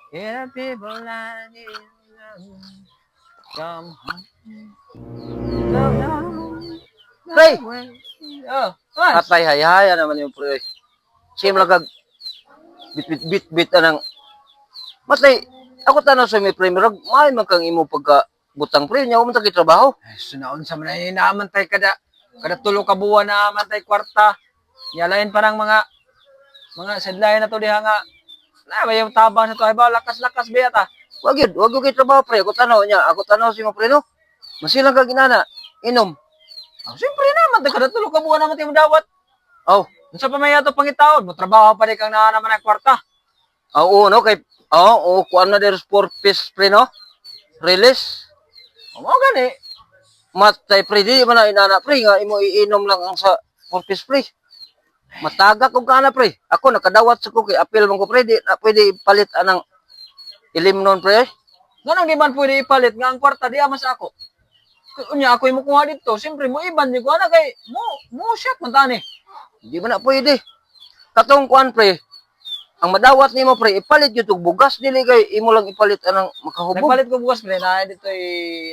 Yeah, people like you come home. Go down. Pre! Oh, what? Atay hay naman yung pre. Same lang kag bit bit bit bit anang matay ako tanaw sa may pre, murag may man kang imo pagka butang, pre, nya man ta kay trabaho. Ay, sunaon sa man ay naamantay kada kada tulo ka buwan na amantay kwarta. Yalain parang mga sideline na to diha nga na ba yung tabang sa to ay ba lakas-lakas biya ta. Wag yun, wag yun kay trabaho, pre. Ako tanaw niya, ako tanaw si mo, pre, no. Masilang kag inana, inom. Oh, siyempre naman kada tulo ka buwan naman tayo dawat. Oh, Unsa pa may ato pangitaon, mo trabaho pa di kang naa naman ang kwarta. Oo no kay oo, oh, kuan na there's four piece, pre, no. Release. O mo gani. Matay, pre, di man na inana, pre, nga imo iinom lang ang sa four piece, pre. Matagak og kana, pre. Ako nakadawat sa ko kay apil man ko, pre, di na pwede ipalit anang ilim nun, pre. Nganong di man pwede ipalit nga ang kwarta di mas ako? Unya ako mo kuha dito, siyempre mo iban di ko ana kay mo mo shot man tani. Di man na pwede. Katong kuan, pre. Ang madawat nimo, pre, ipalit gyud og bugas, dili kay imo lang ipalit anang makahubog. Nagpalit ko bugas, pre, na dito ay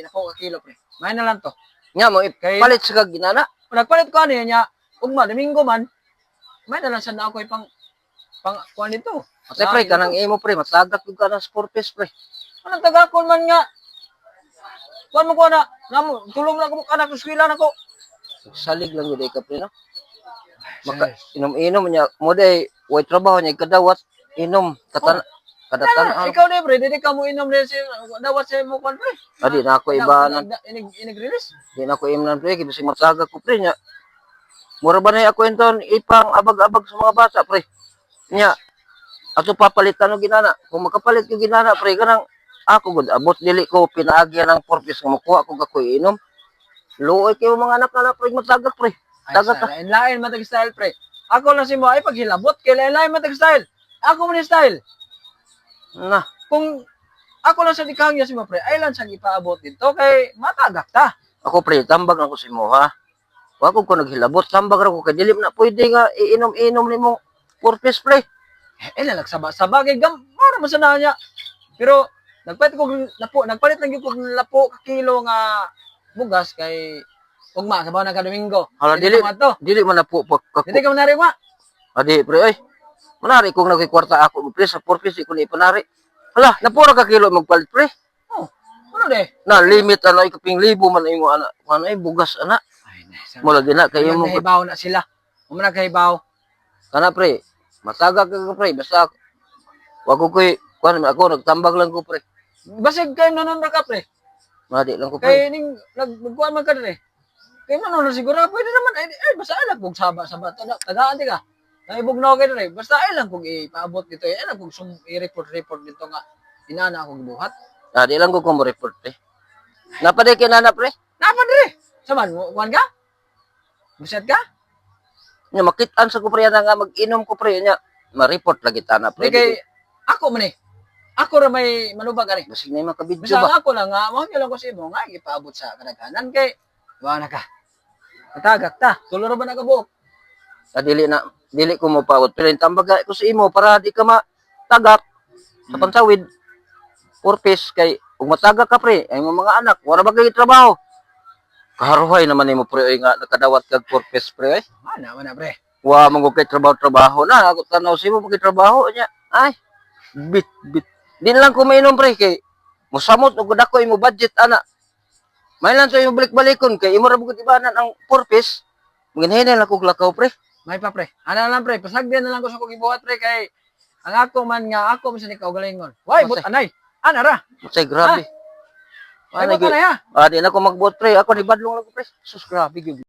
nako ka kilo, pre. May na lang to. Nya mo Kay ipalit sa kag ginana. kung nagpalit ko ani niya, ugma Domingo man, may na lang sad na ako ipang pang kuan dito. Atay, pre, kanang imo, pre, matagak gyud ka ng four piece, pre. Anong tagakon man nga? Kuan mo ko na, namo tulong na ko anak ko eskwela nako. Salig lang gyud ka, pre, no. Maka inom-inom niya mo day way trabaho niya kadawat inom katan kada Tana, tan-aw. ikaw ni pre, dili ka mo inom din si dawat sa mo kuan, pre. Adi na ako ibanan. Inig inig release. Di na ako imnan, pre, kay bisag matagak ko, pre, nya. Mura ba na ako inton ipang abag-abag sa mga bata, pre. Nya ato papalitan og ginana. Kung makapalit ko ginana, pre, kanang ako gud abot dili ko pinaagyan ng purpose nga makuha ko ako inom. Luoy kayo mga anak na, pre, matagak, pre. Ay, Tagak ka. sa lain-lain man tag style, pre. Ako lang si mo ay paghilabot kay lain-lain man tag style. Ako man ni style. Na, Kung ako lang sa dikangya si mo, pre, ay lang siyang ipaabot dito kay matagak ta. Ako, pre, tambag lang ko si mo, ha. Wa ko naghilabot, tambag ra ko kay dili na pwede nga iinom-inom nimo purpose, pre. Eh, nalagsaba-saba kay gam mura man sa na niya. Pero nagpalit ko lapo, nagpalit lang gyud ko lapo ka kilo nga bugas kay ugma sa na ka Domingo. Hala, Dili dili ka to. dili man na po pagka Dili ka manari ma. Adi, pre, ay. Manari kung nagkikwarta ako, pre, sa purpose ko ni ipanari. Hala, napura ka kilo magpalit, pre. Oh. Ano de? Na limit ano ay kaping libo man imo ana. Ano ay bugas ana. Ay, nice. Mo lagi na kay imo Nagkahibaw na sila. Mo nagkahibaw. kana, pre. Matagak ka, pre, basta wa ko koy kuan ako nagtambag lang ko, pre. Basig kayo nanon ra ka, pre. Madi lang ko, pre. Kay ning nagkuan man ka dire. Kay nanon ra siguro pwede naman ay, ay basta ay lang kog saba-saba tagaan di ka. Naibugnaw kay dire. Basta ay lang kog ipaabot dito. Ay lang kog i-report report dito nga inana akong gibuhat. Adi lang ko ko mo report, pre. Napaday kay nana, pre. Napa dire. Saman mo kuan ka? Busat ka? Nya makit-an sa ko, pre, ana nga mag-inom ko, pre, nya ma-report lagi tana, pre. Di kay ako man eh. Ako ra may manubag ani. Basig na yung makabidyo Basta ba. ang ako lang nga mo lang ko sa imo nga ipaabot sa kadaghanan kay wa na ka. Matagak ta. Tulo ra ba nakabuok? Ah, dili na dili ko mopawot pero yung tambag ko sa imo para di ka matagak sa pantawid purpose kay ug matagak ka, pre, ay imong mga anak wala ba kay trabaho. Kaharuhay naman nimo, pre, oy, nga nakadawat kag purpose, pre, oy. Ana man na, pre. Wa man gud kay trabaho trabaho na ako tanaw sa imo trabaho nya ay bit bit di na lang ko mainom, pre, kay mosamot og dako imo budget ana. May lang sa imo balik-balikon kay imo ra gud ibanan ang purpose. Manginhinay lang kog lakaw, pre. May pa, pre. Ana lang, pre, pasagdi na lang ko sa kong gibuhat, pre, kay ang ako man nga ako man sa kaugalingon. Way but Masay. anay. Ana ra. Masay, grabe. Ay Ano, but anay ha. Ah, di na ako magbuot, pre. Ako ni badlong lang ko, pre. Sus, grabe gyud.